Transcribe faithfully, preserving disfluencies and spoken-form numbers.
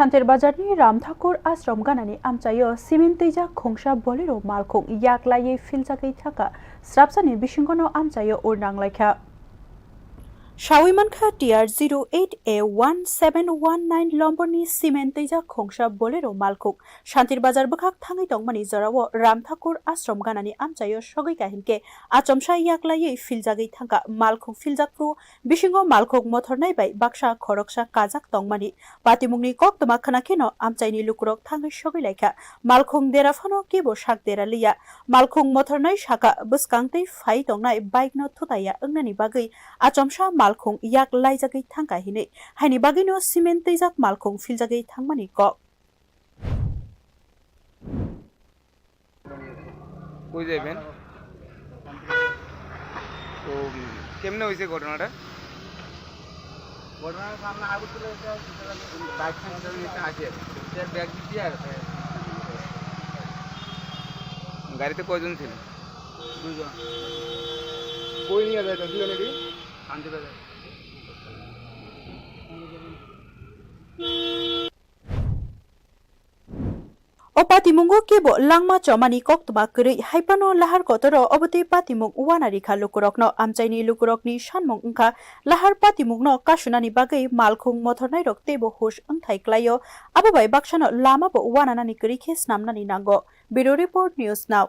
Shantir Bazarni Ram Thakur Ashram ganani amchaio cement twijak khungsa Bolero malkhung yak laiwi philjagwi thangkha, srapsani bisingono amchaio ur nanglaikha. Sawi mankha T R zero eight A one seven one nine lomborni cement twijak khungsa Bolero malkhung Shantir Bazar bwkhak thangwi tongmani jorao Ram Thakur Ashram ganani amchaio sogwi kahinkhe achomsa yak laiwi philjagwi thangkha. Malkhung philjak phuru bisingo malkhung mothornai bai baksa khoroksa kajak tongmani patimungni koktwma khwnakheno amchaini lukurok thangwi sogwi laikha. Malkhung dera phano kebo sak dera liya. Malkhung mothornai saka bwskangtwi phai tongnai bike no thutaiya wngnani bagwi achomsa malkhung yak laijagwi thangkha hinwi, haini bagwino cement twijak malkhung philjagwi thangmani kok. কই যাইবেন? তো, উম, কেমনে হয়েছে ঘটনাটা? ঘটনার সামনে আগুন তুলে একটা বাইক সেন্টার নিয়ে আসে। সে ব্যাগ দিয়ে আর গাড়িতে কয়জন ছিল? দুজন। কই নিয়ে যাইতেছিলেন এটি? Shantibazar. O patimungo kebo langma chomani koktwma kwrwi, haiphano lahar kotoro obotwi patimung wana rikha lukurokno. Amchaini lukurokni sanmung wngkha lahar patimungno kasunani bagwi malkhung mothornairok teibo hush wngthai klaio, abo bai baksano lamabo wananani kwrwi khe snamnani nango. Bureau Report, News Now.